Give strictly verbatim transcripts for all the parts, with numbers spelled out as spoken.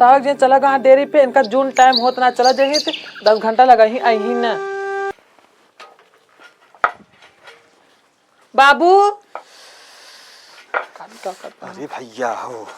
तावक जे चला गहा डेरी पे, इनका जून टाइम होत ना चला जाही, तो दस घंटा लगा ही, आई ही ना। बाबू। अरे भैया हो,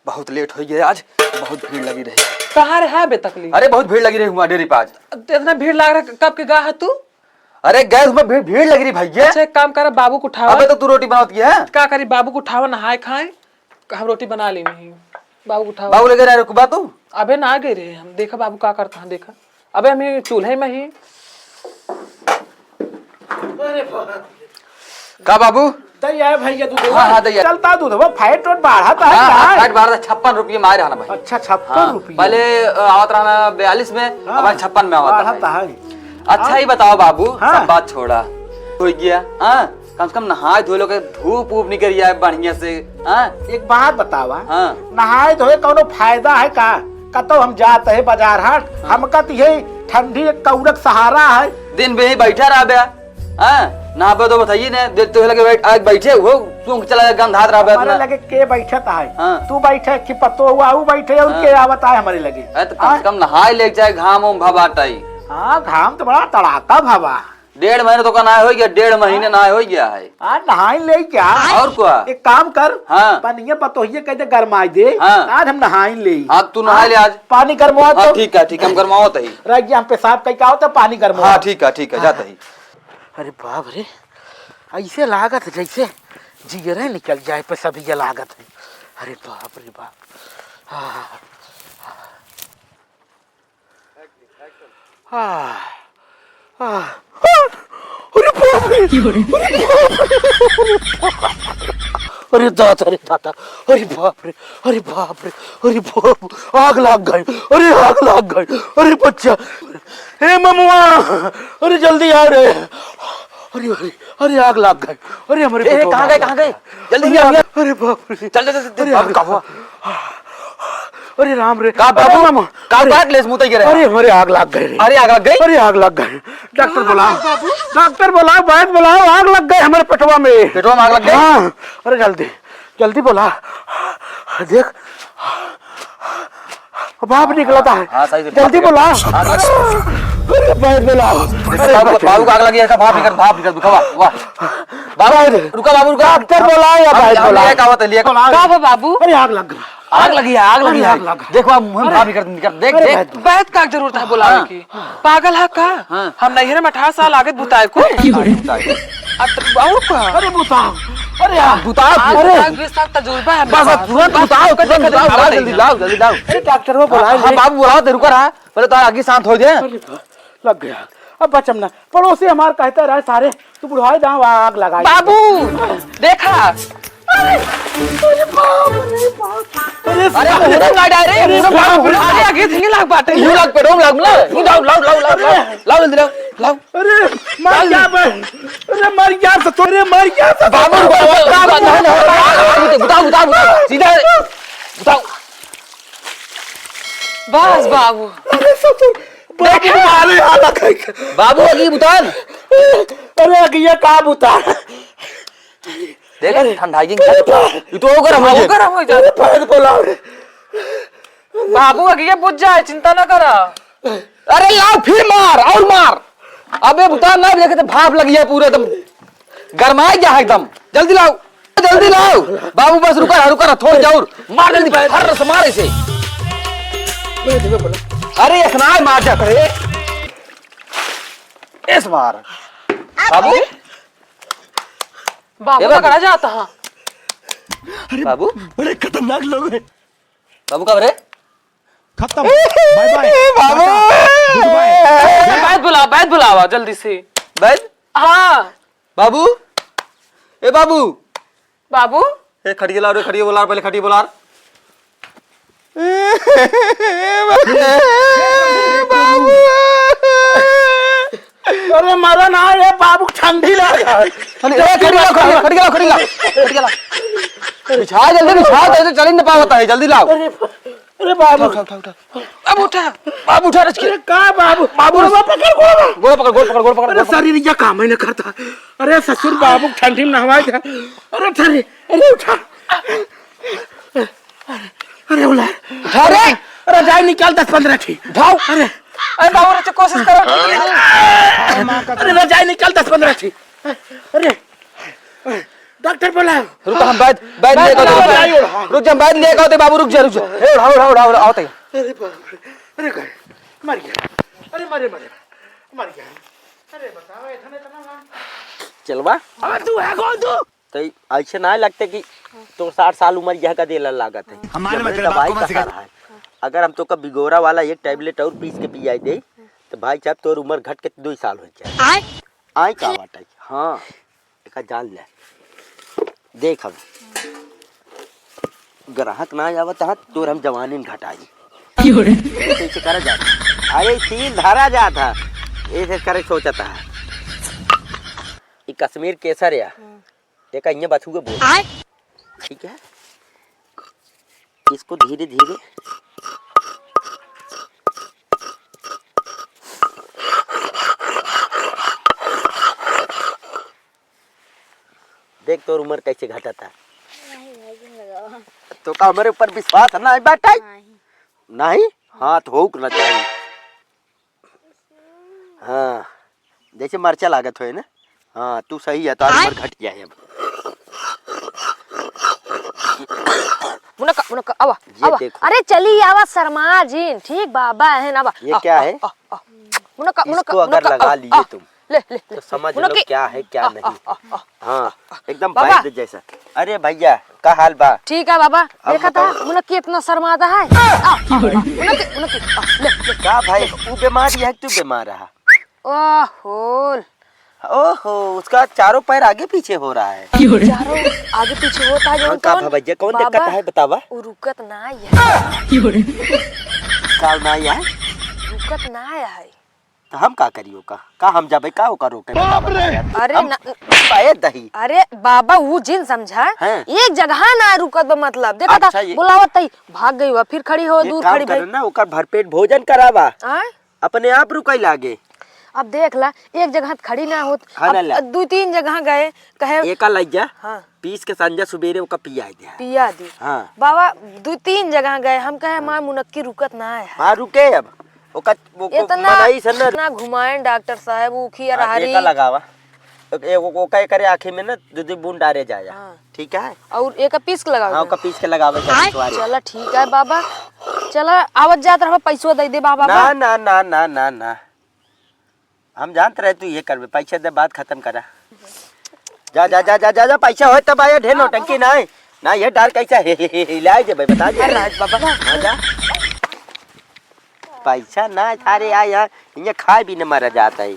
बहुत लेट होइ गया आज, बहुत भीड़ लगी रही। कहाँ रहा बे तकली? अरे बहुत भीड़ लगी रही हुआ डेरी पे आज। इतना भीड़ लाग रहा, कब के गा है तू? अरे गैस में भीड़, भीड़ लगी रही भैया। अच्छा, एक काम कर, बाबू को उठावा। अबे तो तू रोटी बनावत की है? का करी, बाबू को उठावा, नहाए खाए, हम रोटी बना लेनी है। बाबू को उठावा। बाबू लगे रहे रुकबा तू। अबे ना गए रहे हम, देखा बाबू का करता है, देखा। अबे हम ये चूल्हे में ही। अरे बाप। का बाबू? दई आए भैया दूध। हाँ, हाँ, दई आए। चलता दूध, वो फैट वैट बढ़ा था, हाँ, हाँ, का है? फैट बढ़ा था, छप्पन रुपये में आए रहा ना भाई। अच्छा, छप्पन हाँ, रुपये। पहले, अ, आवत रहा ना बयालीस में, हाँ, अब छप्पन में आवत बढ़ा है। था है। अच्छा, हाँ। ही बताओ बाबू, हाँ। सब बात छोड़ा। हो गया, हाँ? कम से कम नहाए धोए लो के धूप ऊप निकल जाए बढ़िया से, हाँ? एक बात बतावा, हाँ। नहाए धोए कौनो फायदा है का? कतो हम जात है बाजार हाट, हाँ। हमका तो यही ठंडी एक कौड़क सहारा है। दिन भर ही बैठा रह बे, हाँ? नहाबे तो बताइए ने, देख तो लगे बैठ, आज बैठे हो, सूंघ चला गंधात रह बे हमारे अपना। लगे के बैठत है? हाँ। तू बैठे कि पतो हुआ, वो बैठे और हाँ। के आवत है हमारे लगे? अरे तो कम हाँ? से कम नहाए ले जाए, घाम उम भबाटाई। हाँ, घाम तो बड़ा तड़ाका भवा। डेढ़ महीने तो का नहाए होइ गया, डेढ़ महीने नहाए होइ गया है। आज नहाई ले क्या? और क्या? एक काम कर, हाँ। पनिया पतोहिए कह दे गरमाई दे, हाँ। आज हम नहाई ले। हाँ, तू नहाई ले आज। पानी गरमावा हाँ, तो। ठीक है, ठीक है, हम गरमावत ही। रह गया, हम पेशाब कई का होता, पानी गरमावा। हाँ, ठीक है, ठीक है, हाँ। जात ही। अरे बाप रे, ऐसे लागत है जैसे जियरे निकल जाए पे सभी ये लागत है। अरे बाप रे बाप। हाँ। आह, आह, आह, अरे बाप रे! अरे बाप रे! अरे दादा रे दादा! अरे बाप रे! अरे बाप रे! अरे बाप! आग लाग गई! अरे आग लाग गई! अरे बच्चा! ए ममुआ! अरे जल्दी आ रे! अरे, अरे, अरे आग लाग गई! अरे हमरे ए, पेटवा कहाँ में गए, आग कहाँ लाग गए? गई! जल्दी अरे आ। आग, अरे बाप रे! चल, चल, चल, चल, अरे बाप रे, आग कहाँ? लाग गई! अरे राम रे, का अरे बाबू? राम। का अरे, बात लेस मुतई के रहे? अरे, हमरे आग लाग गई रे। अरे, आग लग गई? अरे, आग लग गई। डॉक्टर बुलाओ, डॉक्टर बुलाओ, वैद्य बुलाओ, आग लग गई हमरे पेटवा में। पेटवा में आग लग गई? हाँ, अरे जल्दी, जल्दी बुला। देख, भाप निकलता है। हाँ, सही से जल्दी भाप बुला। निकल-, हाँ, हाँ। अरे, वैद्य बुलाओ। अरे, बाबू, बच्चे। बाबू को आग लगी है, ऐसा भाप निकल, भाप निकल, दिखावा, वाह। बाबू, वैद्य। रुका बाबू, रुका। डॉक्टर बुलाओ या हम, वैद्य हम बुलाओ। लेके आवत है, लेके का बा बाबू? अरे, आग लग गई। आग लगी है, आग लगी अरे, है। आग लगा। देखो, अब मुँह में अरे। भाप निकल, निकल, देख, अरे, देख। वैद्य। वैद्य का जरूरत है बुलावे हाँ। की? पागल है का? हाँ। हम नैहरे में अठारह साल आगे बुताए को। बुताए। अब तो और का? अरे, बुताओ। अरे, यार। बुताओ, आग अरे। बुताए के साथ तजुर्बा है बस, मेरे बस, पास। तुरंत बस, बुताओ, तुरंत तुरंत बुताओ, बुताओ, जल्दी नहीं। लाओ, जल्दी लाओ। अरे, डॉक्टर वो बुलाए हाँ, ले। बाबू बुलाओ, तेरे को रहा। पहले तो आग ही शांत हो जाए। अरे, लग गया। अब बचम ना। पड़ोसी हमार कहता रहा, "सारे, तू बुढ़ाई दाव आग लगाई।" बाबू, देखा। अरे, अरे बाप रे बाप। अरे, अरे, सारे। मुंह ना डाल रे, अरे, मुंह ना बाप रे। अरे, आगे से नहीं लाग बाटे। मुंह लाग, पेटो में लाग ना। मुंह लाओ, लाओ, लाओ, लाओ, लाओ। अरे। लाओ, जल्दी लाओ, लाओ। अरे, मर लाओ। गया बे। अरे, मर गया ससुर, अरे, मर गया ससुर। बाबू, बाबू, बाबू, बाबू। नहीं, नहीं, नहीं, नहीं, बुताओ, बुताओ, बुताओ। सीधा बुताओ। बस, बाबू। अरे, ससुर। बाबू, मारे हालत है। बाबू, अगी बुतान। अरे, अगिया का बुता? देख, अरे, ठंडा ही अरे, बाप। ये तो हो गरम हो हाँ, वो जाए। गरम हो जाए। अरे, पैर बोलाओ रे। बाबू, अगिया बुझ जाए, चिंता ना करा। अरे, लाओ, फिर मार, और मार। अबे, बुता ना देखे तो भाप लग गया पूरा एकदम। गरमाए गया है एकदम। जल्दी लाओ, जल्दी लाओ। बाबू, बस रुका रहा, रुका रहा, थोड़ी और। मार जल्दी, फर्र से मार इसे। अरे, इतना मार जाता है। इस मार। बाबू। बाबू ए बाबू। पकड़ा जाता है। अरे बाबू। बड़े खतरनाक लोग हैं। बाबू कब रे? खत्म। Bye bye. बाबू। टाटा। Good bye. बैद बुलाओ, बैद बुलावा जल्दी से। बैद? हाँ। बाबू। ए बाबू। बाबू। ए खटिया लाओ रे, खटिया बुला, पहले खटिया बुला। बाबू। अरे मरा ना, ये बाबू ठंडी लगा। अरे, ए, खड़ी ला, खड़ी ला, खड़ी ला, खड़ी ला, खड़ी ला। बिछा जल्दी, बिछा, जल्दी चल ही नहीं पावता है, जल्दी लाओ। अरे, अरे बाबू। उठा, उठा, उठा, उठा। बाबू उठा, बाबू उठा, रच के। अरे का बाबू? बाबू गोड़वा पकड़, गोड़वा। गोड़ पकड़, गोड़ पकड़, गोड़ पकड़, अरे गोड़ पकड़। शरीर ये काम ही नहीं करता। अरे ससुर बाबू ठंडी में नहवाए था। अरे ठंडी, अरे उठा। अरे, अरे, उला। उठा रे। रजाई निकाल दस पन्द्रह ठी। उठाओ। अरे। अरे बाबू, रचे कोशिश करो। अरे रजाई निकाल दस पन्द्रह ठी। अरे। डॉक्टर बोलाओ। रुक, हम बैद, बैद बैद लेके आओ, बोलाओ। रुक जा, हम बैद लेके आओ, बाबू, रुक जा, रुक जा। ए, उठाओ, उठाओ, उठाओ, उठाओ, आओ ते। अरे बाप रे। अरे गए। मर गया। अरे मरे, मरे। मर गया। अरे बताओ, इतना, इतना नाम। चलवा। अबे तू है कौन तू? तो ऐसे ना लगते कि तो साठ साल उम्र यह का देला लागत है। हमारे जब मतलब दवाई आपको मत का सिखा। सारा है। अगर हम तो का बिगोरा वाला एक टैबलेट और पीस के पियाई दे, तो भाई साहब तोर उम्र घट के दो साल हो जाए। आय? आय का बात है? हाँ, एका जान ले। देख अब, ग्राहक ना आवत है, तोर हम जवानी में घटाई। क्यों रे? ऐसे, ऐसे करा जात। अरे सील धरा जात है, ऐसे करे सोचत है। ई कश्मीर केसर है। हम्म। एका इहाँ बथुए बोल। आय। ठीक है, इसको धीरे धीरे देख, तोर उम्र कैसे घटता। नहीं, नहीं, नहीं लगावा। तो का हमरे ऊपर विश्वास है ना, बात है? नहीं। नहीं? हाँ, तो होक ना चाहिए। हाँ, जैसे मरचा लागत होए ना। हाँ, तू सही है, तार उम्र घट गया है अब। मुनक्का, मुनक्का, आवा, ये आवा। देखो। अरे चली आवा शर्मा जी, ठीक बाबा है ना, आवा। ये आ, क्या आ, है? आ, आ। मुनक्का, मुनक्का, इसको अगर मुनक्का, लगा आ, लिए आ। तुम, ले, ले, ले। तो समझ लो मुनक्की। क्या है, क्या आ, नहीं। आ, आ, आ। हाँ, एकदम बाबा। बाइक जैसा। अरे भैया, का हाल बा? ठीक है बाबा, अब देखा था, बताओ। मुनक्की इतना शर्माता है। आ, आ, मुनक्की, मुनक्की, आ, ले, ले। का भाई, वो बीमार है, तू बीमार रहा? ओहो। ओहो, उसका चारों पैर आगे पीछे हो रहा है। चारों आगे पीछे होता है, हाँ, जौन का तौन। भैया, कौन दिक्कत बाबा, है, बतावा? वो रुकत ना है। का ना है? रुकत ना है। तो हम का करी ओका? का हम जाबे, का ओका रोके, बतावा यार? अरे हम ना, पाए दही। अरे बाबा, वो जिन समझा, हैं? एक जगह ना रुकत बा, मतलब, देखा था, अच्छा, ये बुलावत तई, भाग गई हुआ, फिर खड़ी हो, एक दूर काम खड़ी करे भई। ना, ओकर भरपेट भोजन करावा। आय? अपने आप रुकई लागे। अब देख ला, एक जगह त खड़ी ना होत, हाँ, अब ना ला। दुइ तीन जगह गए, कहे एका लइ जा, हाँ। पीस के संझा सुबेरे ओका पिया दे। पिया दे। हाँ। बाबा, दुइ तीन जगह गए, हम कहे, "माँ, मुनक्की रुकत ना है।" हाँ, रुके अब। ओका, वो, वो इतना, मनाई से ना। इतना घुमाएं डॉक्टर साहब, ऊखी हाँ, अरहरी। एका लगावा। ए, वो, वो का करे आँखी में ना, दो, दो बूंद डारे जाया। हाँ। ठीक है? और एक पीस के लगावे हाँ, के? ओका पीस के लगावे के आय, पिछवाड़ी। चला ठीक है बाबा, चला आवत जात रहा, पैसवा दे दे बाबा। ना, ना, ना, ना, ना, ना। हम जानत रहे तू ये करबे, पैसा दे, बात खत्म करा। जा, जा, जा, पैसा होए तब आया, ढेर नौटंकी ना है। ना ये डर कैसा है, हिलाए जे भाई, बता दे। अरे राज बाबा। हाँ, जा। पैसा ना है, सारे आए यहाँ, इहाँ खाए भी न मरा जाता है।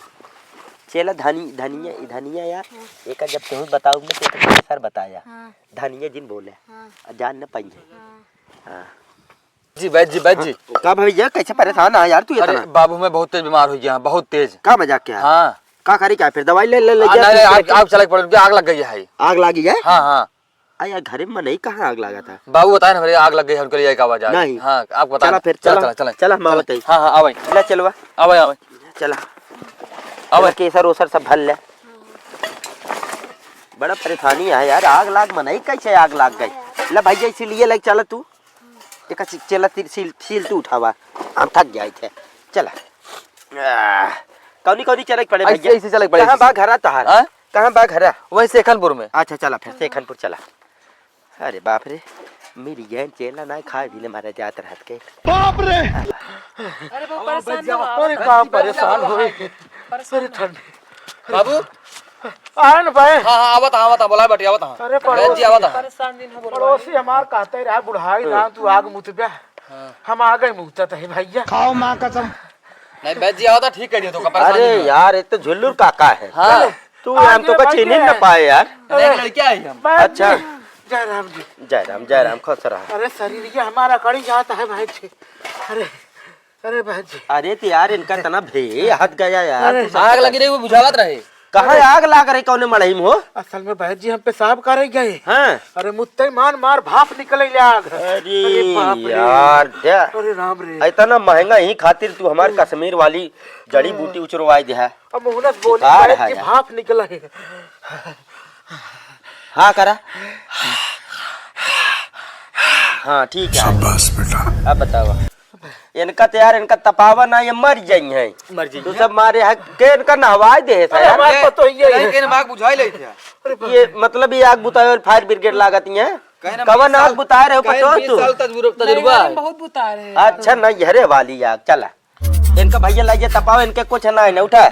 चला धनी, धनिया, ई धनिया यार, एका जब केहू बताऊ न, तो एका सर बताया। हाँ। धनिया जिन बोले। हाँ। आ जान न पाइए। हाँ। हाँ। जी, बैद जी, बैद जी। हाँ, का भैया, कैसे परेशान है यार तू अरे, इतना? बाबू, मैं बहुत तेज बीमार हो गया, बहुत तेज। का मजाक किया? हाँ। का करी क्या फिर? दवाई ले, ले, ले आ, जा, नहीं, नहीं, फिर आग, आग चला के पड़, उनके आग लग गई है। आग लगी है? हाँ, हाँ। आ यार, घरे में नहीं, कहाँ आग लगा था? बाबू बताए ना, मेरे आग लग गई है, उनके लिए एक आवाज आ रही। नहीं। हाँ, आप बता चला ना। फिर, चला, चला। चला, चला, हम चला। आवत है। हाँ, हाँ, आवे। ले चलवा। आवे, आवे। चला। आवे। चला, केसर ओसर सब भर ले। बड़ा परेशानी है यार, आग लाग मनई कैसे आग लाग गई? ले भैया, इसीलिए लेके चला तू। एक सी-, चला, सी-, सील, सील तू उठावा, हम थक गया थे। चला। आह, कौनी, कौनी चले के पड़े ऐसे, भैया? ऐसे चले के पड़े, कहाँ ऐसे। बा घरा तोहार? हाँ? कहाँ बा घरा? वहीं सेखनपुर में। अच्छा, चला फिर, सेखनपुर चला। अरे बाप रे, मेरी गैन चेला ना खाए भी न मारे जात रहत के। बाप रे! अरे बहुत परेशान ना हो। अरे का परेशान होए। अरे ठंड। बाबू। आए न भाई। हाँ, हाँ, आवत, आवत, बोला बेटी, आवत, हाँ। अरे बैद जी, आवत, हाँ। परेशान दिन हो बोलो। पड़ोसी हमार कहते रहा, "बुढ़ाई ना, तू आग मुतबे।" हाँ। हम आगे मुतत है भैया। खाओ माँ कसम। नहीं, बैद जी आवत, ठीक कह दिया तो, परेशान अरे नहीं हो। यार, ये तो झुल्लूर काका है। हाँ। तू अरे हम तो का भाई चीन्ही है। न पाए यार। अरे एक लड़किया है हम। भाई अच्छा। जी, जय राम जी। जय राम, जय राम, खुश रहा। अरे शरीर ये हमारा कड़ी जाता है भाई जी। अरे, अरे भाई जी। अरे तो यार, इनका तना भे हद गया यार। अरे। आग लगी रही, वो बुझावत रहे। कहाँ अरे। आग लाग रही, कौने मड़ई में हो? असल में भाई जी, हम पेशाब करे गए। हाँ। अरे मुत्ते मान मार भाप निकले ले आग। अरे अरे बाप रे। यार, द्या। अरे राम रे। इतना महंगा ही खातिर तू हमार कश्मीर वाली जड़ी बूटी उचरवाई दे है। अब मुहनस बोली बेकार शायद है कि यार। भाप निकला है। हाँ करा। हाँ, ठीक है। शाबाश बेटा। अब बतावा। इनका तो यार, इनका तपावा ना, ये मर जाई हैं। मर जाई तू हैं। सब मारे है, के इनका नहवाई दे है अरे यार। हमारे पास तो ये अरे है। के ना आग बुझाई लेते हैं। ये मतलब ये आग बुतावे वाली फायर ब्रिगेड लागत ही है। कहे ना कवन बीस आग साल, बुता रहे हो, कहे पतो बीस तू? साल तजुर्बा, नहीं, तजुर्बा अरे है। बहुत बुता रहे हैं। अच्छा, नहीं, हरे वाली आग, चला। इनका भैया लाइए तपाओ, इनके कुछ ना है ना, उठा।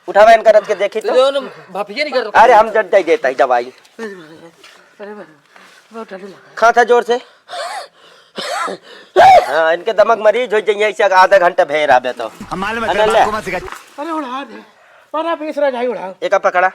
उठावा इनका रख के देखी तो। तो जो ना भफिया नहीं कर अरे, हम जट दे देता है दवाई। अरे बाबा, बहुत ठंडी लगा। खा था जोर से। हाँ, इनके दमक मरीज हो जाइए, ऐसे आधा घंटा भेर आबे तो। हम मालूम है, है ना, तेरे बाप ले। को मत सिखा। अरे उड़ा दे। पन्द्रह बीस रजाई उड़ाओ। एका पकड़ा।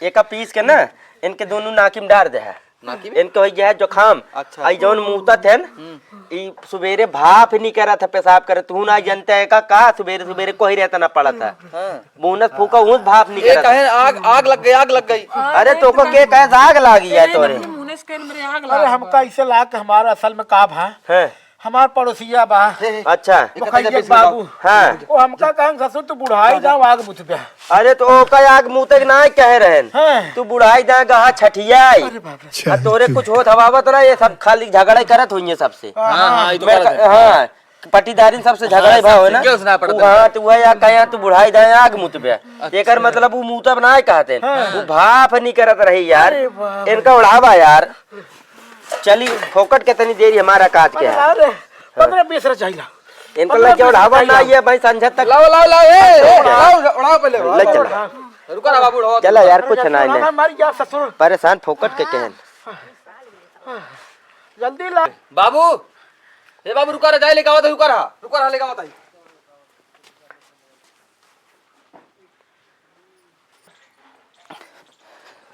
एका पीस के ना, इनके दोनों नाकी में डार दे है। नाकी में? इनके हो गया है जुकाम। अच्छा। आई जौन मूतत है न, हम्म। ई सुबेरे भाप निकरत है, पेशाब करत। तू ना जनते है का, का सुबेरे सुबेरे कोई रहता ना पड़त है। हाँ। बोनस फूका, ऊँच भाप ए, निकरत है। कहे आग, आग लग गई, आग लग गई। अरे, तोको के कहे आग लागी है ए, तोरे? नहीं, मुनेश कहे मेरे आग अरे, लाग हमका गई। ऐसे लाग के हमारा असल में का भा? हैं। हमार पड़ोसिया बा। अच्छा। वो कहिए बाबू। हाँ। वो हमका कहें, "ससुर, तू बुढ़ाई जाओ, आग बुझ गया।" अरे, तो ओका आग मुते के ना कहे रहन। हाँ। तू बुढ़ाई जाए, गहा छठियाई। अरे बाप रे। आ तोरे कुछ होत हवावत ना, ये सब खाली झगड़ा ही करत होइए सबसे। हाँ, हाँ, ये तो मेरे करत का, है। हाँ, पटीदारी सबसे झगड़ा ही हाँ, भाव है ना। सबसे क्यों सुना पड़ता उ, है? हाँ, तो वह या कहे, "तू बुढ़ाई जाए, आग मुतबे।" अच्छा। एकर मतलब उ मुतब ना कहते हैं। हाँ। उ भाप नहीं करत रही यार। अरे बाप रे। इनका उड़ावा यार। चली, फोकट के तनी देरी हमारा काट के है। अरे, पन्द्रह बीस रजाई लाओ। इनका पन्द्रह लग जाओ, बीस उड़ावा रजाई ना, लाओ। ये भाई संझा तक। लाओ, लाओ, लाओ, ए, ए, लाओ। लाओ, उड़ा पहले, उड़ा, ले चला। उड़ा। रुको ना बाबू, उड़ा। चला यार, कुछ ना, ना, ना। हमारी क्या ससुर? परेशान फोकट के कहन। जल्दी ला। बाबू, ए बाबू, रुका रहा, जाए लेके आवत है, रुका रहा, रुका रहा, लेके आवत है।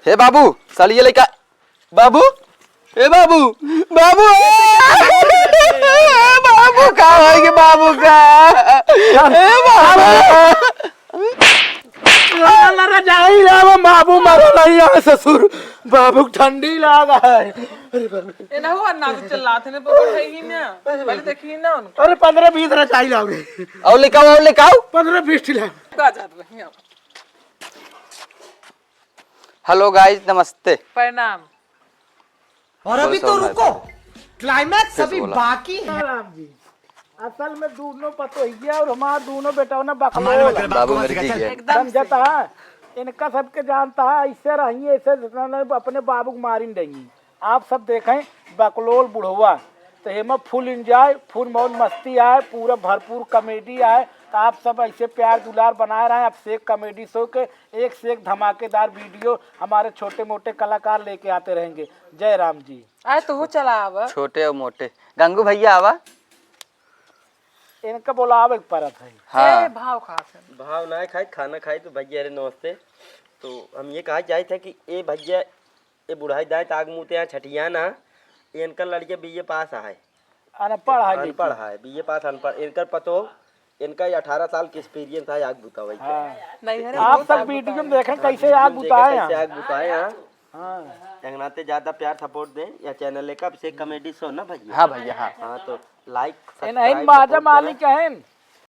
हे बाबू, सालिए लइका, बाबू, ए बाबू, बाबू, ए बाबू, का होइगे बाबू का? ए बाबू। अरे, अरे, जाई रे, अब बाबू मरो नहीं है ससुर, बाबू ठंडी लाग है। अरे बाबू। ए ना हुआ ना तो चिल्लात है, पकड़ है ही ना, पहले देखिए ना उनको। अरे, पन्द्रह बीस रजाई लाओ रे। और लेके आओ, और लेके आओ। पन्द्रह बीस ठिला। आ जात रही हैं। Hello guys, नमस्ते। प्रणाम। और अभी तो रुको, climax अभी बाकी है। राम जी, असल में दोनों पतोहिया और हमार दोनों बेटवा ना बकलोल है। बाबू मेरे जी के। एकदम समझता है, इनका सबके जानता है, ऐसे रहिए, ऐसे अपने बाबू को मारिन देंगी। आप सब देखें बकलोल बुढ़वा, तो एमा full enjoy, full मौज मस्ती आए, पूरा भरपूर comedy आए। तो आप सब ऐसे प्यार दुलार बनाए रहें। अभिषेक Comedy Show के एक से एक धमाकेदार video हमारे छोटे मोटे कलाकार लेके आते रहेंगे। जय राम जी। आए तो हो चला आवा। छोटे और मोटे। गंगू भैया आवा। इनका बोलावे के परत है। हाँ। ए, भाव खात है। भाव ना खाई, खाना खाई तो भैया रे नमस्ते। तो हम ये कहा चाहते हैं कि ए भैया ये बुढ़ाई दाई त आग मुते हैं छठिया ना, ये इनकर लड़के बीए पास है। अनपढ़ है अनपढ़ बिल्कुल। है, बीए पास अनपढ़। इनकर पतो, इनका ये अठारह साल के experience है आग बुतावे के। हाँ। नहीं है रे, आप बहुत सब आग video में बुताए। देखें हाँ, कैसे video आग में देखें बुताए कैसे हैं। आग बुताए हैं। हाँ। एंगनाते ज्यादा प्यार support दें या channel लेकर अभिषेक Comedy Show ना भैया। हाँ भैया, हाँ। हाँ, तो like, ए, नहीं, subscribe, माजा support मालिक देना। हैं।